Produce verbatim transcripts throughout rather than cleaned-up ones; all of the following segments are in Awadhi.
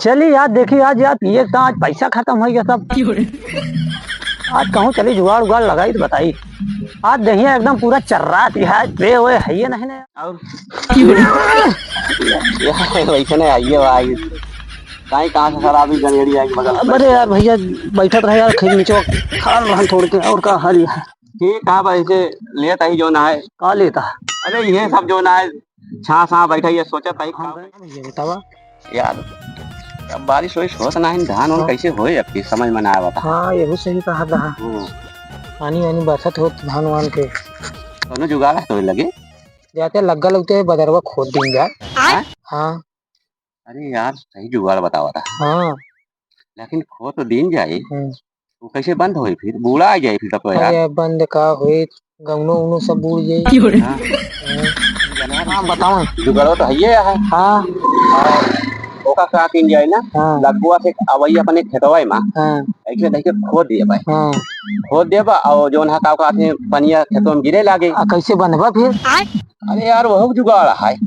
चली यार, देखी आज यार, पिए का आज पैसा खतम होइ गया सब। आज कहूँ चली जुगाड़ उगाड़ लगाई तो बताई। आज देहिया एकदम पूरा चर्रात है, आज पे ओए है ये नहीं ना यार। और यार, वैसे नहीं आइए भाई, काई कहाँ से शराबी गंजेड़ी आई बगल से। अरे यार भैया, बैठत रहे यार, खैर नीचे खाल रहन थोड़ के, और का हाल है? ठीक है भाई, से लेत आई जो ना है। का लेता? अरे ये सब जो ना है, छाँ छाँ बैठा, ये सोचत आई हम खाओ। गए भैया, बतावा। यार, अब बारिश वारिश होत ना है, धान वान हाँ। कैसे होए, अब की समझ में ना आवत। हाँ, यहू सही कहा था। हम्म। पानी वानी बरसत होत धान वान के। कौनो जुगाड़ है तो लगे? जाते लग्गा लगते बदरवा खोद दिन जाए। हाँ? हाँ। अरे यार, सही जुगाड़ बतावा था। हाँ। लेकिन खोद तो दिन जाए, हम्म। वो कैसे बंद होई फिर? बूड़ा आ जाए फिर तब तो यार। अरे बंद का होई, गौनो उनो सब बूड़ जाई। हाँ। हाँ। हाँ, बताओ। जुगाड़ो तो हइये है। हाँ। और ओका का कीन जाए ना, हाँ। लग्गवा से अवई अपने खेतवा में। हाँ। ऐसे देख के खोद दिए भाई। हाँ। खोद देबा और जौन है का कहते हैं, पनिया खेतवा में गिरे लागे। आ, कैसे बंधबा फिर? अरे यार, वहू जुगाड़ है।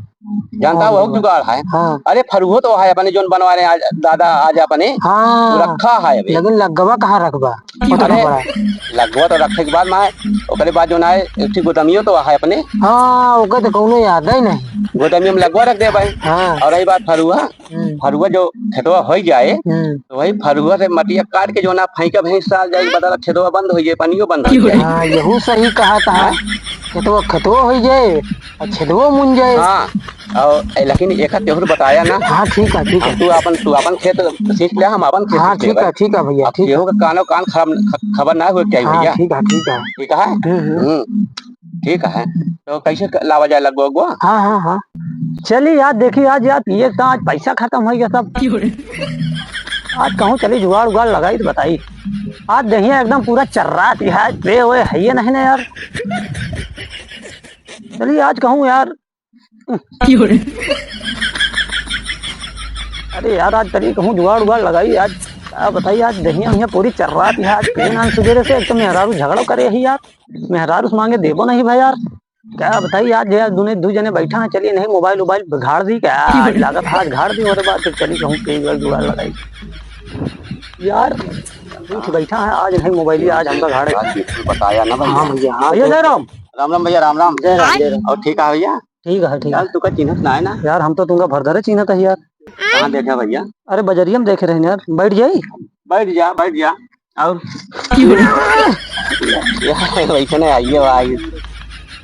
जानता, हाँ, वहू जुगाड़ है। हाँ। अरे, फरुहो तो है अपने, जोन बनवा रहे आज, दादा आज अपने हाँ। रखा है अभी। लेकिन लग्गवा कहाँ रखबा? अरे, लग्गवा तो रखे के बाद में, ओकरे बाद जोन है, एक ठे गोदमियो तो है अपने। हाँ, ओकर तो कौनो याद ही नहीं। गोदमियो में लग्गवा रख दे भाई। हाँ। और रही बात फरुहा, हम्म। फरुआ जो खेतवा होइ जाए, हम्म। तो वही फरुआ से मटिया काट के जो ना फेंकब, भैंस साल जाए, बदला खेतवा बंद होइ जाए, पनियो बंद होइ जाए। हाँ, यहू सही कहा था। हाँ? खेतवा, खेतवा होइ जाए, और खेतवा मुन जाए। हाँ, और, ए, लेकिन एक तेहूर बताया ना। हाँ, ठीक है, ठीक है। तू अपन, तू अपन खेत सीख ले, हम अपन खेत हाँ, सीख लेबे। ठीक है, ठीक है भैया, अब ठीक है। केहू का कानो कान खराब, ख-, खबर ना हो क्या हाँ, भैया? ठीक है, ठीक है। ठीक है? हम्म, हम्म। हम्म। ठीक है, तो कैसे क-, लावा जाए लग्गो उग्गो? हाँ, हाँ, हाँ। चली यार, देखी आज यार, पिए का आज पैसा खतम होइ गया सब। आज कहूँ चली जुगाड़ उगाड़ लगाई तो बताई। आज देहिया एकदम पूरा चर्रात है, आज पे ओए है ये नहीं ना यार। चली आज कहूँ यार। अरे यार, आज चली कहूँ जुगाड़ उगाड़ लगाई आज। का बताई, आज देहिया उहिया पूरी चर्रात है, आज पे ना सुबेरे से एकदम मेहरारू झगड़ो करे है यार। मेहरारू से मांगे देबो नहीं भाई यार। का बताई, आज यार दुने दू जने बैठा हैं, चलिए नहीं मोबाइल उबाइल घाड़ दी का, आज लागत है, आज घाड़ दी, ओकरे बाद तो चली कहूँ पे जुगाड़ जुगाड़ लगाई। यार, उठ बैठा है, आज नहीं मोबाइल, आज हमका घाड़ है। आज बिल्कुल बताया ना भैया। हाँ भैया, हाँ भैया, जय राम। राम राम भैया, राम राम। जय राम, जय राम। और ठीक है भैया? ठीक है, ठीक है। यार, तुका चिन्हत ना है ना? यार, हम तो तुमका भर धरे चिन्हत है यार। कहाँ देखा भैया? अरे, बजरिया में देखे रहे यार। बैठ जाई? बैठ जा, बैठ जा। और? यार, वैसे नहीं आइए भाई।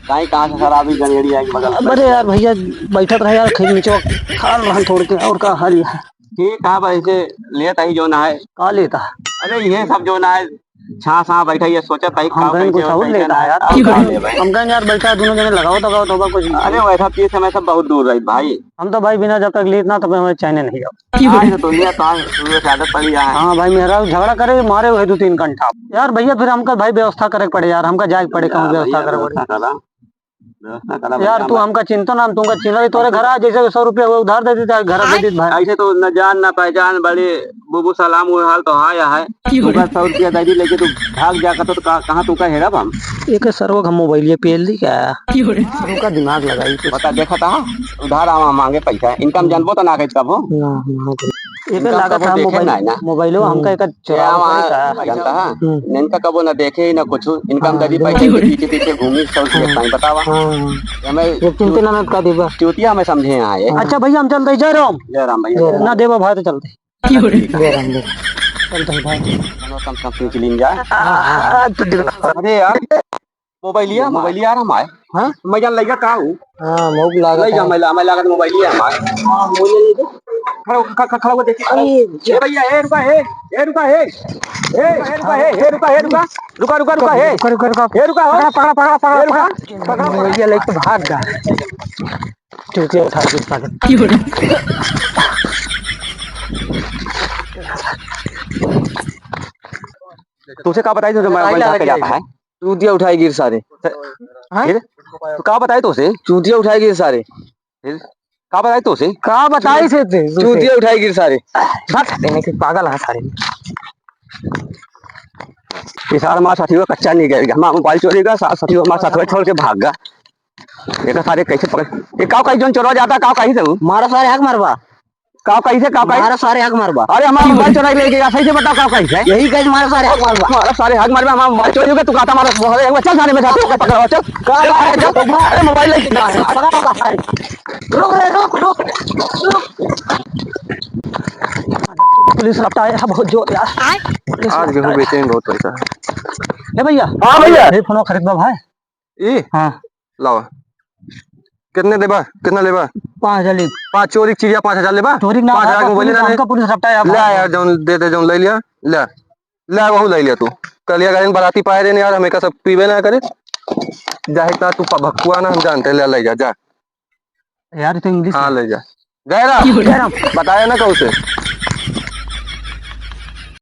काई कहाँ से शराबी गंजेड़ी आई बगल से? अरे यार भैया, बैठत रहे यार, खैर नीचे खाल रहन थोड़ के, और का हाल है? ठीक है भाई, से लेत आई जो ना है। का लेता? अरे ये सब जो ना है, छाँ छाँ बैठा, ये सोचत आई हम खाओ कहीं कैसे कुछ हो, और कैसे लेता ना है है, यार। और हम का कहीं, लेबे? हम कहीं यार बैठा, दुनो जने लगाओ, लगाओ तो होगा कुछ। अरे वैसा चीज से मैं सब बहुत दूर रही भाई। हम तो भाई बिना जब तक लेत ना, तब हमें चैन नहीं आओ। आज तो दुनिया का शुरू से आदत पड़ी है। हाँ भाई, मेहरारू झगड़ा करे, मारे हुए दो तीन घंटा। यार भैया, फिर हमका भाई व्यवस्था करे के पड़े यार, हमका जाए के पड़े, कहूँ यार, व्यवस्था भैया, करे के पड़े। व्यवस्था करा। व्यवस्था करा यार, भैया, तू हमारे हमका चिंता ना, हम तुमका चिंता, तोरे घर आ, जैसे सौ रुपया हुए उधार दे देते, घर दे देते भाई। ऐसे तो न जान, ना पहचान, बड़े बुबू सलाम, वो हाल तो आया है। तुमका सौ रुपया दे दी, लेके तू भाग जा, तो का-, कहाँ तुमका हेरब हम? एक सरवा हम मोबाइलिया पेल दी का? तुमका दिमाग लगाई कुछ। बता, देखा था, उधार आवा मांगे पैसा, इनका हम जानबो तो ना कहित कबो। ना, ना, तो एक इनका लागत कबो है देखे मोबाइल, ना, ना। मोबाइलो हमका हम्म। एक चोरावा वहाँ का। जानता है? हम्म। इनका कबो ना देखे ही ना कुछ, इनका हम हाँ, कभी पैसे के पीछे पीछे घूमी, सब हाँ। देखता है, बतावा। हाँ। हमें ये चिंता ना मत कर देबा। चूतिया हमें समझे यहाँ आए। अच्छा भैया, हम चलते हैं, जय राम। जय राम भैया। जय राम। ना देबा भाई तो चलते हैं। ठीक है। जय राम, जय राम। चलते हैं भाई। कम से कम खींच लीन जाए। हाँ, हाँ, हाँ, तो देख। अरे यार, मोबाइलिया, मोबाइलिया यार हमारे। हाँ? मैं जान लइका का हूँ? हाँ, मोबाइल लागत लइका, है। मैं ला-, मैं लागत मोबाइलिया हमारे। हाँ, मोबाइल ले ले। खड़ा हो, ख-, ख-, खड़ा हो, देखिए। अरे, ए भैया, ए रुका, ए, ए रुका, ए। ए, ए रुका, ए, ए रुका, ए रुका। रुका, रुका, रुका, ए। रुका, रुका, रुका। ए रुका हो। पकड़ा, पकड़ा, पकड़ा, पकड़ा, ए रुका। पकड़ा। पकड़ा, पकड़ा। मोबाइलिया लेके भाग गया। चूतिया उठा के पागल। तुझे का बताई, तुझे मैं, मैं जाके जाता है। चूतिया उठाए गिर सारे। हैं? फिर? तो का बताई तोसे? चूतिया उठाए गिर सारे। फिर? का बताई तोसे? का बताई से ते, तोसे? चूतिया उठाए गिर सारे। भाग, देने के पागल है सारे। ये सारा मार साथी हुआ कच्चा नहीं गएगा। माँ मोबाइल चोरी का, साथ साथी हुआ मार साथ हुआ छोड़ के भाग गया। ये का सारे कैसे पकड़, ये काव कहीं जोन चोरवा जाता, काव कहीं से हूँ? मारा सारे हक मारवा। का कही से, का कही? हमारा सारे हक मारबा। अरे, हमारा मोबाइल चोराई ले गया, सही से बताओ, का कही से? यही कही, हमारा सारे हक मारबा। हमारा सारे हक मारबा, हमारा मोबाइल चोरी हो गया, तू कहता हमारा सारे हक, चल थाने में जा, तू पकड़ो, चल। का चल, है? चल, अरे, मोबाइल लेके जा। पकड़, पकड़। रुक रे, रुक, रुक, रुक। पुलिस रपटा है बहुत जोर यार। पुलिस आज रपटा गेहूं है। बेचे में बहुत पैसा है। ए भैया। हाँ भैया। ये फोन खरीदबा भाई। ई? हाँ। लावा। कितने देबा? कितना लेबा? पाँच हजार ले। पाँच चोरी के चिड़िया पाँच हजार लेबा? चोरी ना, पाँच हजार के मोबाइल पुलिस, ना ले? हमका पुलिस रपटा है, ले भाई। यार, जौन दे दे, जौन ले लिया, ले। ले, वहू ले लिया तू। कलिया गाड़ी में बराती पाए रहे यार, हम एका सब पीबे ना करे। जाहे ता तू प-, भक्कुआ ना, हम जानते, ले, ले जा, जा। यार, ये तो इंग्लिश हाँ, है। ले जा। जयराम, जयराम। बताया ना कहू से?